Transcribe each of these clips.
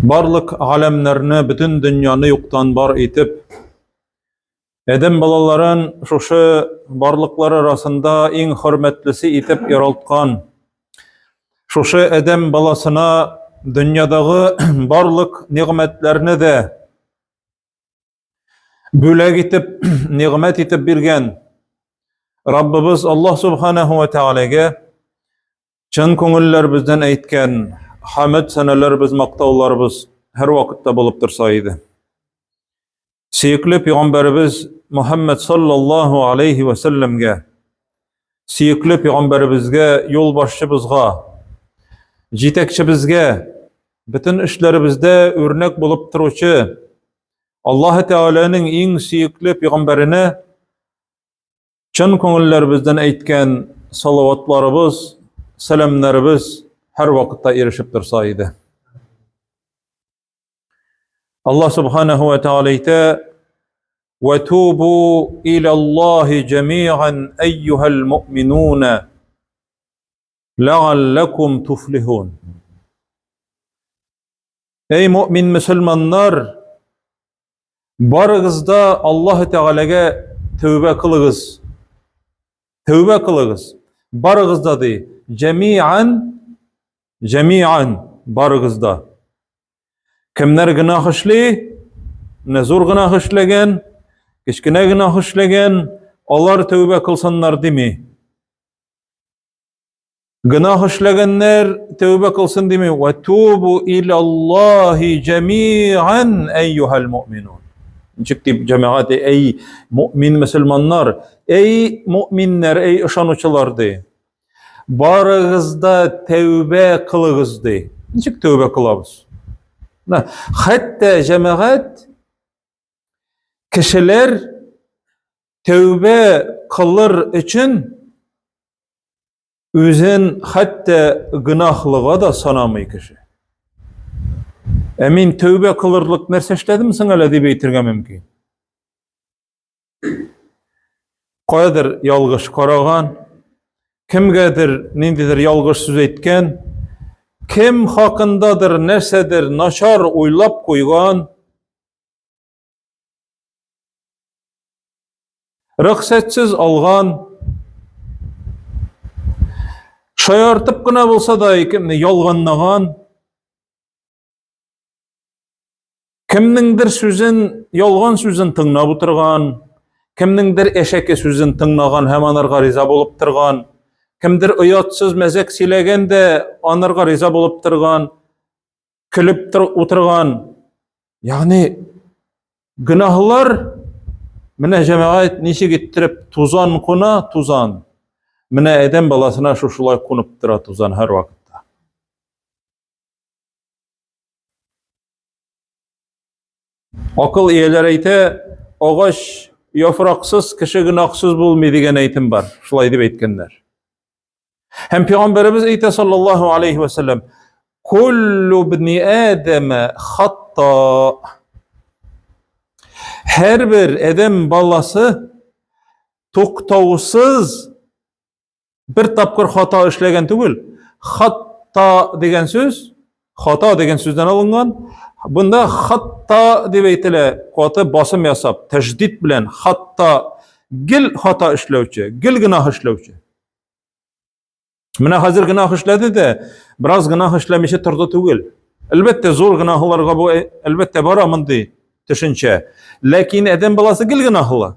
Барлык галәмнәрне, бөтен дөньяны юктан бар итеп, адәм балаларын шушы барлыклар арасында иң хөрмәтлесе итеп яралткан, шушы адәм баласына дөньядагы барлык нигъмәтләрне дә бүләк итеп, нигъмәт итеп биргән Раббыбыз Аллаһ субханаху ва тәгаләгә чын күңелләребездән әйткән хәмд сәнәләребез, мактауларыбыз һәр вакытта булып торса иде. Сөекле пәйгамбәребез Мухаммад саллаллаһу алейхи ва сәлләмгә, сөекле пәйгамбәребезгә, юлбашчыбызга, җитәкчебезгә, бөтен эшләребездә үрнәк булып торучы Аллаһы Тәгаләнең иң сөекле пәйгамбәренә чын күңелләребездән әйткән салаватларыбыз, сәламнәребез һәр вакытта ирешеп торса иде. Аллаһ субханаху ва тааля әйтә: "Ва тубу иля Аллаһи джамиан әйюһал муъминуна ләгалләкум туфлихун." Эй мөмин мөселманнар, барыгыз да Аллаһ Тәгаләгә тәүбә кылыгыз. Тәүбә кылыгыз. Барыгыз да ди, җәмиан, җәмиан барыгыз да. Кемнәр гөнаһ эшли, менә зур гөнаһ эшләгән, кечкенә гөнаһ эшләгән, алар тәүбә кылсыннар дими. Гөнаһ эшләгәннәр тәүбә кылсын дими. Ва тубу илаллаһи җәмиан әйюһал муъминун. Ничек дип җәмәгать, әй муъмин мөселманнар, әй муъминнәр, әй ышанучылар ди. Барыгыз да тәүбә кылыгыз ди. Ничек тәүбә кылабыз? Хәтта җәмәгать кешеләр тәүбә кылыр өчен Үзен хәтта гөнаһлыга да санамый кеше. Ә мин тәүбә кылырлык нәрсә эшләдем соң әле дип әйтергә мөмкин. Каядыр ялгыш караган, кемгәдер ниндидер ялгыш сүз әйткән, кем хакындадыр нәрсәдер начар уйлап куйган, Рөхсәтсез алган, шаяртып кына булса да икемне ялганлаган, кемнеңдер сүзен, ялган сүзен тыңлап утырган, кемнеңдер әшәке сүзен тыңлаган һәм анарга риза булып торган, кемдер оятсыз мәзәк сөйләгән дә анарга риза булып торган, көлеп утырган. Ягъни гөнаһлар менә җәмәгать ничек иттереп тузан куна, тузан. Менә адәм баласына шушылай кунып тора тузан һәр вакытта. Акыл ияләре әйтә, агач яфраксыз кеше гөнаһсыз булмый дигән әйтем бар. Шулай дип әйткәннәр. Һәм пәйгамбәребез әйтә саллаллаһу алейхи ва саллям, "Куллу ибни Адама хатта." Һәрбер адәм баласы туктаусыз бер тапкыр хата эшләгән түгел. Хатта дигән сүз хата дигән сүздән алынган. Бunda хатта дип әйтелә, каты басым ясап, тәждид белән хатта гел хата эшләүче, гел гөнаһ эшләүче. Менә хәзер гөнаһ эшләде дә, бераз гөнаһ эшләмичә торды түгел. Әлбәттә, зур гөнаһларга бу әлбәттә бара мондый төшенчә. Ләкин адәм баласы гел гөнаһлы.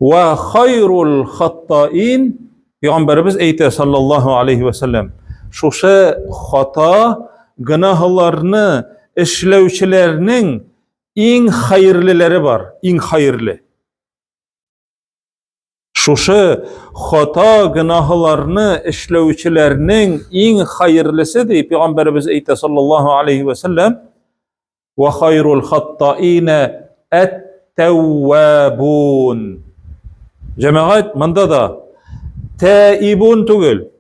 Ва хайрул хаттаин Пәйгамбәребез әйтә саллаллаһу алейхи ва саллям. Шушы хата гөнаһларны эшләүчеләрнең иң хәерлеләре бар, иң хәерле. Шушы хата гөнаһларны эшләүчеләрнең иң хәерлесе ди пәйгамбәребез әйтә саллаллаһу алейхи ва саллям ва хайрул хаттаина ат-тәввабун. Җәмәгать монда да таибун түгел.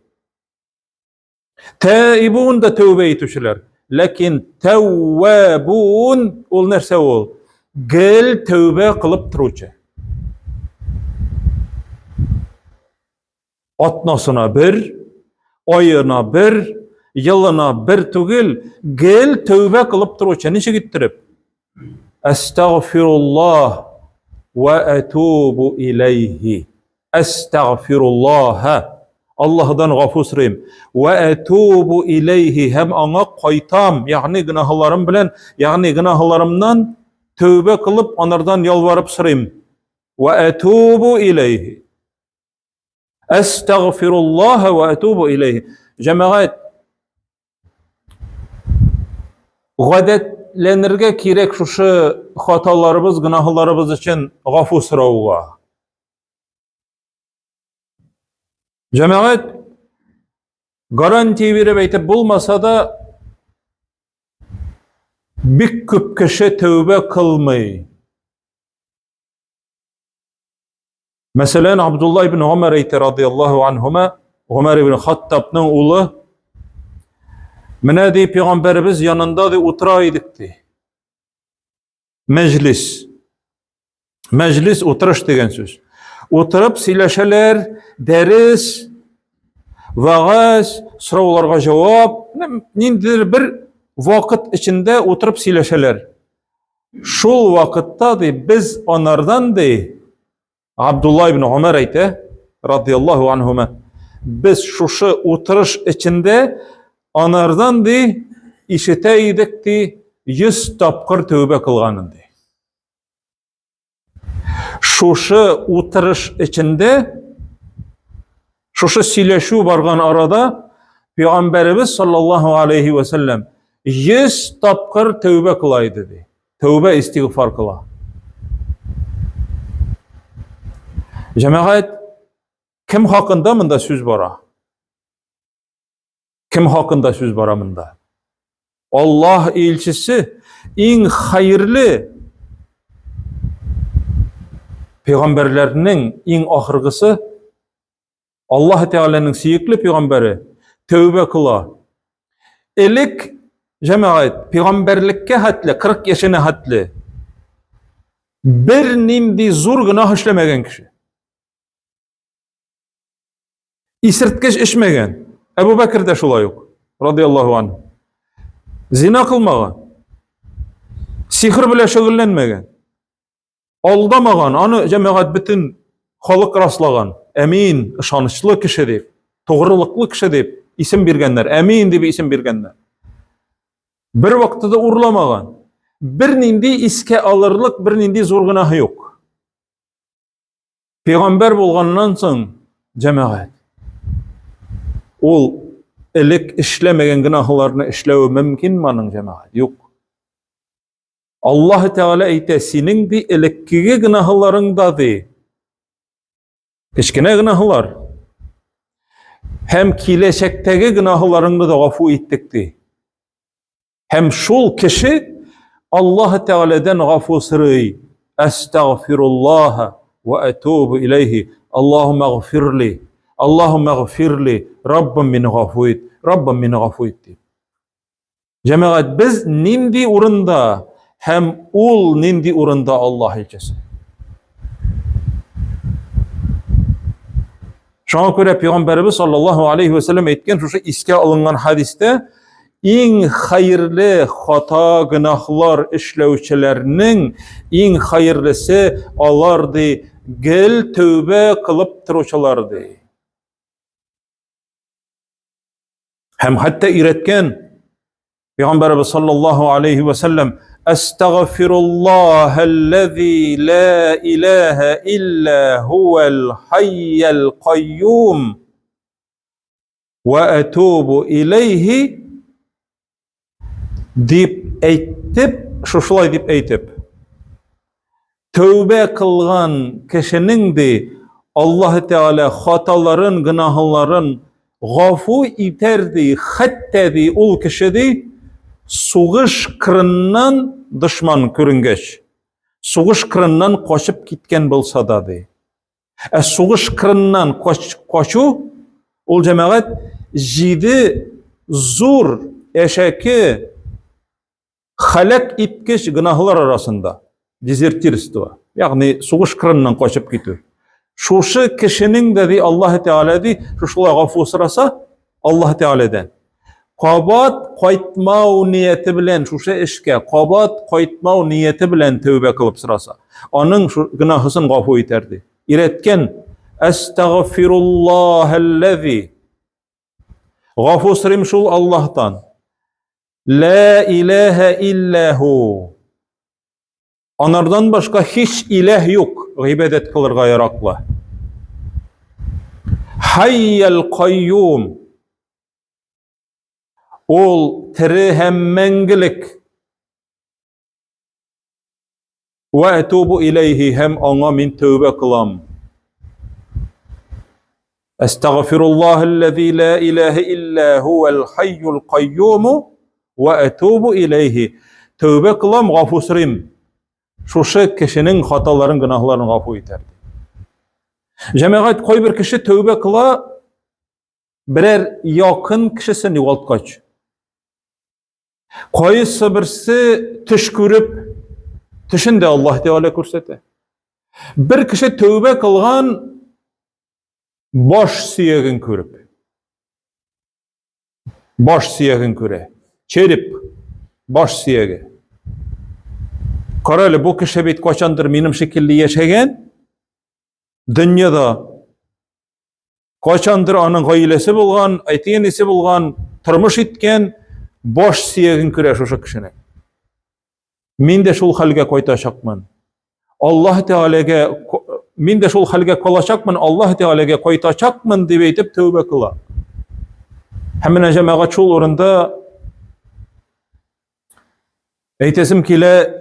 Тәибун да тәүбә итүчеләр. Ләкин тәүвәбун ул нәрсә ул? Гел тәүбә кылып торучы. Атнасына бер, аена бер, Елына бер түгел, гел тәүбә кылып торучы. Ничек иттереп? Әстәгъфируллаһ вә әтубу иләйһи. Әстәгъфируллаһ. Аллаһыдан гафу сорыйм. Вә әтубу иләйһи һәм аңа кайтам, ягъни гөнаһларым белән, ягъни гөнаһларымнан тәүбә кылып, анардан ялварып сорыйм. Вә әтубу иләйһи. Әстәгъфируллаһ вә әтубу иләйһи. Җәмәгать, гадәтләнергә кирәк шушы хаталарыбыз, гөнаһларыбыз өчен гафу сорауга. Җәмәгать, гарантия биреп әйтеп булмаса да, бик күп кеше тәүбә кылмый. Мәсәлән, Абдулла ибн Гомәр әйтә радияллаһу анһума, Гомәр ибн Хаттабның улы, менә ди пәйгамбәребез янында ди утыра идек ди. Мәҗлис. Мәҗлис утырыш дигән сүз. Утырып сөйләшәләр, дәрес, вагаз, сорауларга җавап, ниндидер бер вакыт эчендә утырып сөйләшәләр. Шул вакытта ди без анардан ди Абдулла ибн Умар әйтә, радияллаһу анһума, без шушы утырыш эчендә анардан ди ишетә идек ди 100 тапкыр тәүбә кылганын ди. Шушы утырыш эчендә шушы сөйләшү барган арада Пәйгамбәребез саллаллаһу алейхи ва сәлләм 100 тапкыр тәүбә кыла иде ди. Тәүбә истигъфар кыла. Җәмәгать, кем хакында монда сүз бара? Кем хакында сүз бара монда? Аллаһ илчесе иң хәерле пәйгамбәрләрнең иң ахыргысы Аллаһ Тәгаләнең сөекле пәйгамбәре тәүбә кыла. Элек җәмәгать пәйгамбәрлеккә хәтле 40 яшенә хәтле бер нинди зур гөнаһ эшләмәгән кеше. Исерткеч эчмәгән. Әбу Бәкер дә шулай ук, радияллаһу анһу. Зина кылмаган. Сихр белән шөгыльләнмәгән. Алдамаган, аны җәмәгать бөтен халык раслаган. Әмин, ышанычлы кеше дип, тугрылыклы кеше дип исем биргәннәр. Әмин дип исем биргәннәр. Бер вакытта да урламаган. Бернинди искә алырлык, бернинди зур гөнаһы юк. Пәйгамбәр булганнан соң, җәмәгать, ул элек эшләмәгән гөнаһларны эшләве мөмкинме аның, җәмәгать? Юк. Аллаһ Тәгалә әйтә, синең ди элеккеге гөнаһларың да ди. Кечкенә гөнаһлар. Һәм киләчәктәге гөнаһларыңны да гафу иттек ди. Һәм шул кеше Аллаһ Тәгаләдән гафу сорый. Әстәгъфируллаһ ва атубу иләйһи. Аллаһумма гфирли. Аллаһумма гфирли. Раббым мине гафу ит. Раббым мине гафу ит дип. Җәмәгать, без нинди урында һәм ул нинди урында Аллаһ илчесе? Шуңа күрә Пәйгамбәребез саллаллаһу алейхи ва сәлләм әйткән шушы искә алынган хадистә иң хәерле хата гөнаһлар эшләүчеләрнең иң хәерлесе алар ди гел тәүбә кылып торучылар ди. Һәм хәтта өйрәткән Пәйгамбәребез саллаллаһу алейхи ва сәлләм Әстәгъфируллаһ аллази ла илаһа илля хуал хайял кайюм ва атубу илейхи дип әйтеп, шушылай дип әйтеп, тәүбә кылган кешенең ди Аллаһ Тәгалә хаталарын, гөнаһларын гафу итәр ди, хәтта ди ул кеше ди сугыш кырыннан дошман күренгәч, сугыш кырыннан качып киткән булса да ди. Ә сугыш кырыннан качу ул җәмәгать җиде зур әшәке халәк иткеч гөнаһлар арасында дезертирство, ягъни сугыш кырыннан качып китү. Шушы кешенең дә ди Аллаһ Тәгалә ди, шушылай гафу сораса, Аллаһ Тәгаләдән. Кабат кайтмау нияте белән шушы эшкә кабат кайтмау нияте белән тәүбә кылып сораса, аның гөнаһысын гафу итәр ди. Өйрәткән Әстәгъфируллаһәлләзи. Гафу сорыйм шул Аллаһтан. Ла илаһа илләһу. Анардан башка һич иләһ юк, гыйбадәт кылырга яраклы. Хайял кайюм. Ул тере һәм мәңгелек. Вә әтубу иләйһи һәм аңа мин тәүбә кылам. Әстәгъфируллаһаллази ла илаһа илля һуәл хайюл кайюм вә әтубу иләйһи. Тәүбә кылам, гафу сорыйм. Шушы кешенең хаталарын, гөнаһларын гафу итәр. Җәмәгать кайбер кеше тәүбә кыла, берәр якын кешесен югалткач. Кайсы берсе төш күреп, төшен дә Аллаһ Тәгалә күрсәтә. Бер кеше тәүбә кылган баш сөяген күреп. Баш сөяген күрә. Череп, баш сөяге. Кара әле, бу кеше бит кайчандыр минем шикелле яшәгән, дөньяда кайчандыр аның гаиләсе булган, әти-әнисе булган, тормыш иткән, баш сөяген күрә шушы кешенең. Мин дә шул хәлгә кайтачакмын. Аллаһ Тәгаләгә мин дә шул хәлгә калачакмын, Аллаһ Тәгаләгә кайтачакмын дип әйтеп тәүбә кыла. Һәм менә җәмәгать шул урында әйтәсем килә,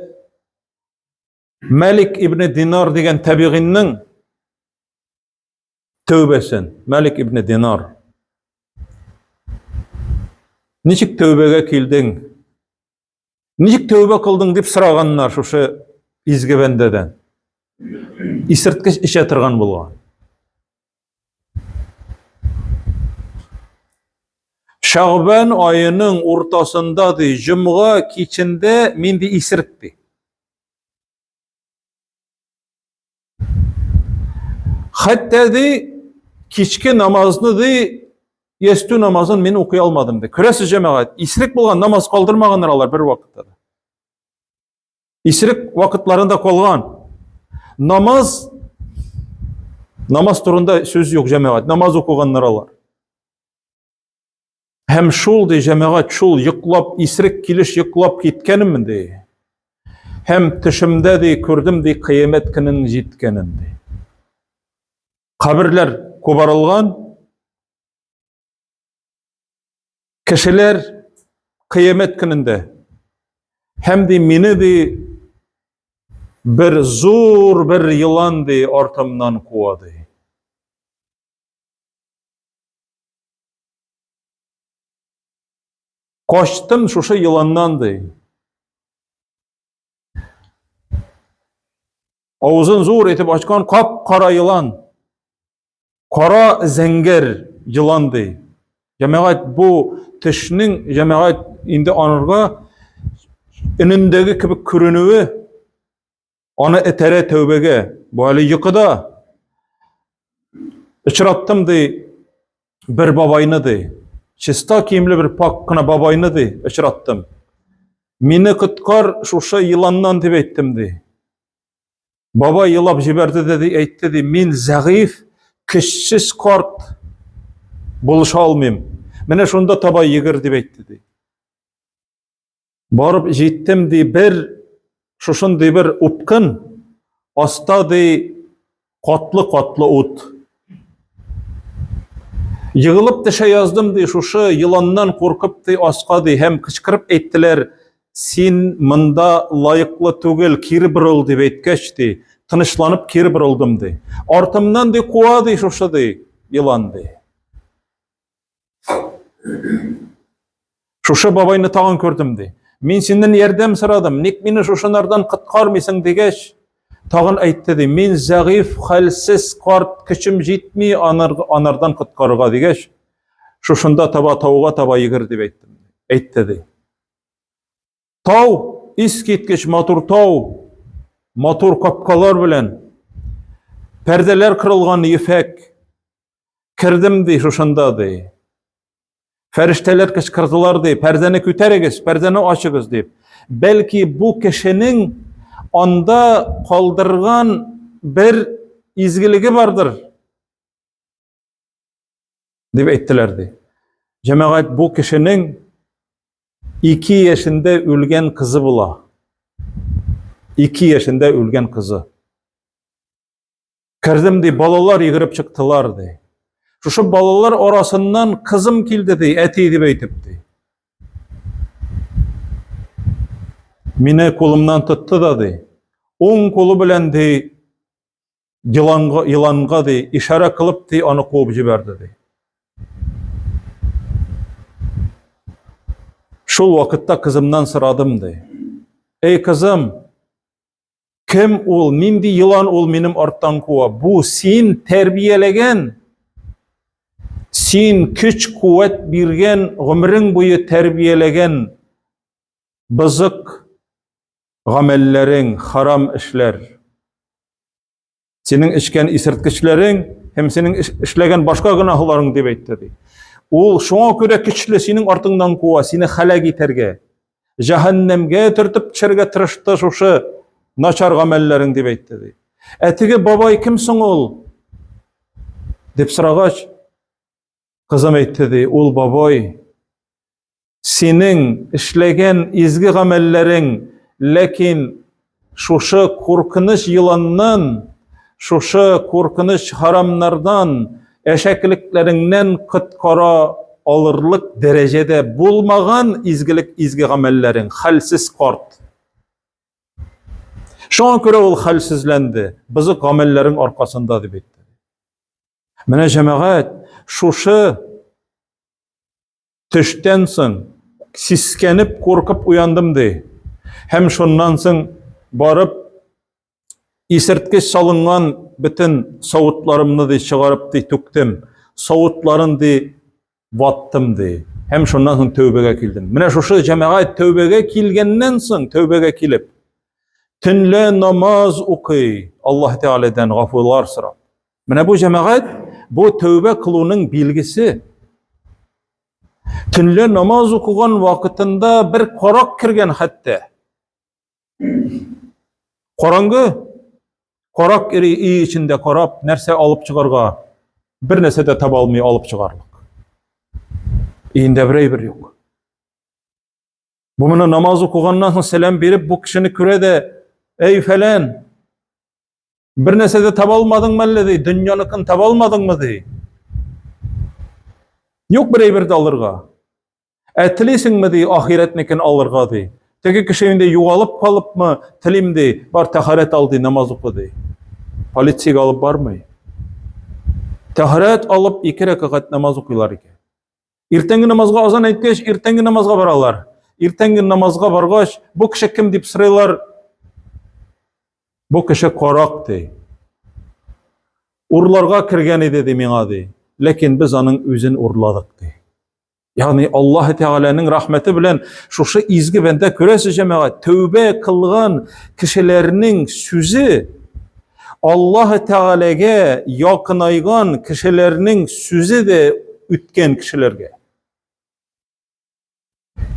Мәлик ибн Динар дигән табигыйнның тәүбәсен. Мәлик ибн Динар. Ничек тәүбәгә килдең? Ничек тәүбә кылдың дип сораганнар шушы изге бәндәдән. Исерткеч эчә торган булган. Шәгъбән аеның уртасында ди, җомга кичендә мин ди исерек ди. Хәтта ди кичке намазны ди ястү намазын мин укый алмадым ди. Күрәсез җәмәгать, исерек булган намаз калдырмаганнар алар бер вакытта да. Исерек вакытларында калган. Намаз намаз турында сүз юк җәмәгать, намаз укыганнар алар. Һәм шул ди җәмәгать, шул йоклап, исерек килеш йоклап киткәнмен ди. Һәм төшемдә ди күрдем ди кыямәт көненең җиткәнен ди. Каберләр кубарылган, кешеләр кыямәт көнендә. Һәм ди мине ди бер зур бер елан ди артымнан куа ди. Качтым шушы еланнан ди. Авызын зур итеп ачкан кап-кара елан. Кара зәңгәр елан ди. Җәмәгать бу төшнең җәмәгать инде анырга өнендәге кебек күренүе Аны этәрә тәүбәгә. Бу әле йокыда. Очраттым ди бер бабайны ди. Чиста киемле бер пак кына бабайны ди очраттым. Мине коткар шушы еланнан дип әйттем ди. Бабай елап җибәрде дә ди, әйтте ди, мин зәгыйф, көчсез карт, булыша алмыйм. Менә шунда таба йөгер дип әйтте ди. Барып җиттем ди бер шушындый бер упкын, аста ди катлы-катлы ут. Егылып төшә яздым ди шушы еланнан куркып ди аска ди һәм кычкырып әйттеләр, син монда лаеклы түгел, кире борыл дип әйткәч ди, тынычланып кире борылдым ди. Артымнан ди куа ди шушы ди елан ди. Шушы бабайны тагын күрдем ди. Мин синнән ярдәм сорадым, ник мине шушынардан коткармыйсың дигәч, тагын әйтте ди, мин зәгыйф, хәлсез карт, көчем җитми анар, анардан коткарырга дигәч, шушында таба тауга таба йөгер дип әйттем. Әйтте ди. Тау, искиткеч матур тау, матур капкалар белән, пәрдәләр кырылган ефәк. Кердем ди шушында ди. Фәрештәләр кычкырдылар ди, пәрдәне күтәрегез, пәрдәне ачыгыз дип. Бәлки бу кешенең анда калдырган бер изгелеге бардыр. Дип әйттеләр ди. Җәмәгать бу кешенең 2 яшендә үлгән кызы була. 2 яшендә үлгән кызы. Кердем ди, балалар йөгереп чыктылар ди. Шушы балалар арасыннан кызым килде ди, әти дип әйтеп ди. Мине кулымнан тотты да ди. Уң кулы белән ди, еланга, еланга ди, ишарә кылып ди, аны куып җибәрде ди. Шул вакытта кызымнан сорадым ди. Эй кызым, Кем ул, нинди елан ул минем арттан куа? Бу син тәрбияләгән, син көч куәт биргән, гомерең буе тәрбияләгән бызык гамәлләрең, харам эшләр. Синең эчкән исерткечләрең һәм синең эшләгән башка гөнаһларың дип әйтте ди. Ул шуңа күрә көчле синең артыңнан куа, сине хәләк итәргә, җәһәннәмгә төртеп төшәргә тырышты шушы начар гамәлләрең дип әйтте ди. Ә теге бабай кем соң ул? дип сорагач, кызым әйтте ди, ул бабай Синең эшләгән изге гамәлләрең, ләкин шушы куркыныч еланнан, шушы куркыныч харамнардан, әшәкелекләреңнән коткара алырлык дәрәҗәдә булмаган изгелек изге гамәлләрең, хәлсез карт. Шуңа күрә ул хәлсезләнде, бозык гамәлләрең аркасында дип әйтте. Менә җәмәгать, шушы Төштән соң сискәнеп, куркып уяндым, ди. Һәм шуннан соң барып исерткеч салынган бөтен савытларымны ди чыгарып ди түктем. Савытларын ди ваттым ди. Һәм шуннан соң тәүбәгә килдем. Менә шушы җәмәгать тәүбәгә килгәннән соң, тәүбәгә килеп, төнлә намаз укый, Аллаһ Тәгаләдән гафулар сорап. Менә бу җәмәгать, бу тәүбә кылуның билгесе. Төнлә намаз укыган вакытында бер карак кергән хәтта. Караңгы, карак ири өй эчендә карап, нәрсә алып чыгарга, бер нәрсә дә таба алмый алып чыгарлык. Өендә бер әйбер юк. Бу моны намаз укыганнан соң сәлам биреп, бу кешене күрә дә, әй фәлән, Бер нәрсә дә таба алмадыңмы әллә ди, дөньяныкын таба алмадыңмы ди. Юк бер әйбер дә алырга. Ә телисеңме ди, ахирәтнекен алырга ди. Теге кеше инде югалып калыпмы, телим ди, бар тәһарәт ал ди, намаз укы ди. Полициягә алып бармый. Тәһарәт алып ике рәкәгать намаз укыйлар икән. Иртәнге намазга азан әйткәч, иртәнге намазга баралар. Иртәнге намазга баргач, бу кеше кем дип сорыйлар? Бу кеше карак ди. Урларга кергән иде ди миңа ди. Ләкин без аның үзен урладык ди. Ягъни Аллаһ Тәгаләнең рәхмәте белән шушы изге бәндә күрәсез җәмәгать, тәүбә кылган кешеләрнең сүзе Аллаһ Тәгаләгә якынайган кешеләрнең сүзе дә үткән кешеләргә.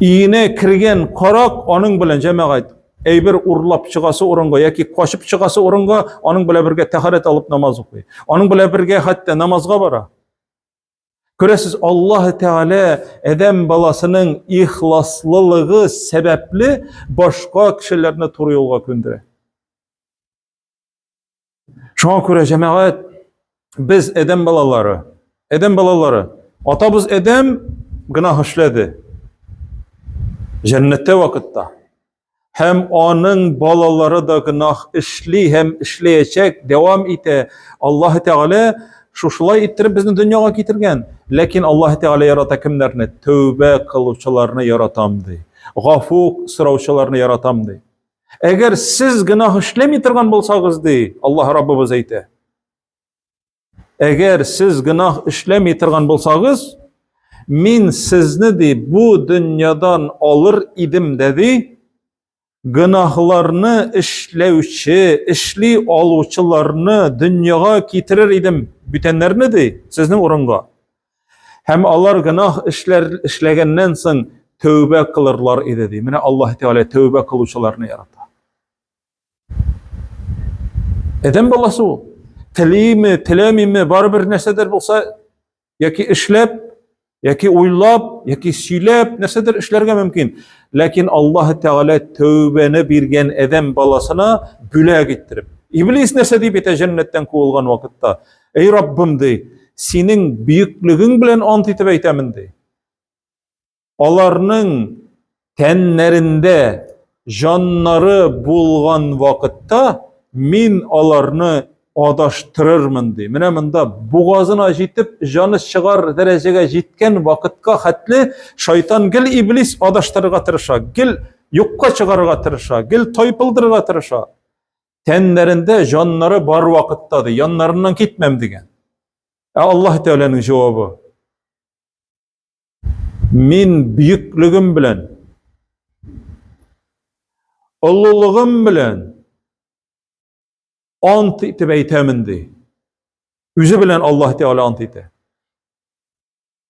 Өенә кергән карак аның белән җәмәгать әйбер урлап чыгасы урынга яки качып чыгасы урынга аның белән бергә тәһарәт алып намаз укый. Аның белән бергә хәтта намазга бара. Күрәсез, Аллаһ Тәгалә адәм баласының ихласлылыгы сәбәпле башка кешеләрне туры юлга күндерә. Шуңа күрә җәмәгать без адәм балалары, адәм балалары, атабыз адәм гөнаһ эшләде. Җәннәттә вакытта. Һәм аның балалары да гөнаһ эшли һәм эшләячәк, дәвам итә. Аллаһ Тәгалә шушылай иттереп безне дөньяга китергән. Ләкин Аллаһ Тәгалә ярата кемнәрне? Тәүбә кылучыларны яратам ди. Гафу сораучыларны яратам ди. Әгәр сез гөнаһ эшләми торган булсагыз, ди, Аллаһ Раббыбыз әйтә. Әгәр сез гөнаһ эшләми торган булсагыз, мин сезне ди бу дөньядан алыр идем дә ди, гөнаһларны эшләүче, эшли алучыларны дөньяга китерер идем, бүтәннәрне ди, сезнең урынга. Һәм алар гөнаһ эшләр эшләгәннән соң тәүбә кылырлар иде ди. Менә Аллаһ Тәгалә тәүбә кылучыларны ярата. Адәм баласы ул. Телиме, теләмиме, барыбер нәрсәдер булса, яки эшләп, яки уйлап, яки сөйләп, нәрсәдер эшләргә мөмкин. Ләкин Аллаһ Тәгалә тәүбәне биргән адәм баласына бүләк иттереп. Иблис нәрсә дип әйтә җәннәттән куылган вакытта? Эй Раббым ди, синең бөеклегең белән ант итеп әйтәмен ди. Аларның тәннәрендә җаннары булган вакытта мин аларны адаштырырмын ди. Менә монда бугазына җитеп, җаны чыгар дәрәҗәгә җиткән вакытка хәтле шайтан гел иблис адаштырырга тырыша, гел юкка чыгарырга тырыша, гел тайпылдырырга тырыша. Тәннәрендә җаннары бар вакытта ди, яннарыннан китмәм дигән. Ә Аллаһ Тәгаләнең җавабы: Мин бөеклегем белән, олылыгым белән ант итеп әйтәмен ди. Үзе белән Аллаһ Тәгалә ант итә.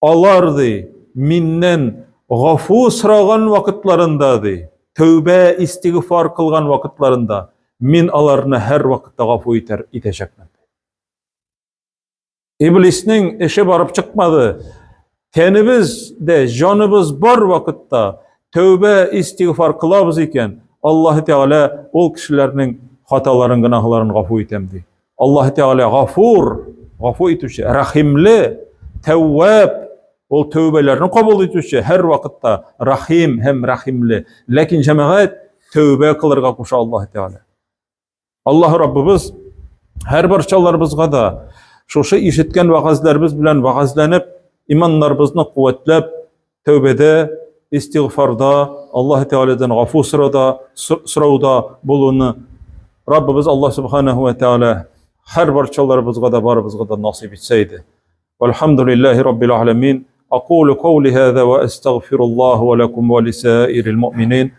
Алар ди, миннән гафу сораган вакытларында ди, тәүбә истигъфар кылган вакытларында мин аларны һәр вакытта гафу итәр итәчәкмен. Иблиснең эше барып чыкмады. Тәнебез дә, җаныбыз бар вакытта тәүбә истигъфар кылабыз икән, Аллаһ Тәгалә ул кешеләрнең хаталарын, гөнаһларын гафу итәм ди. Аллаһ Тәгалә гафур, гафу итүче, рәхимле, тәүвәб, ул тәүбәләрне кабул итүче, һәр вакытта рәхим һәм рәхимле. Ләкин җәмәгать тәүбә кылырга куша Аллаһ Тәгалә. Аллаһ Раббыбыз һәр барчаларыбызга да шушы ишеткән вәгазьләребез белән вәгазьләнеп, иманнарыбызны куәтләп, тәүбәдә, истигъфарда, Аллаһ Тәгаләдән гафу сорауда, сорауда булуны Раббыбыз Аллаһ Субханаһу ва Тәгалә һәр барчаларыбызга да барыбызга да насыйп итсә иде. Вальхамдулиллаһи раббил аламин. Акулу каули һаза ва астагфируллаһ ва лакум ва лисаирил муъминин.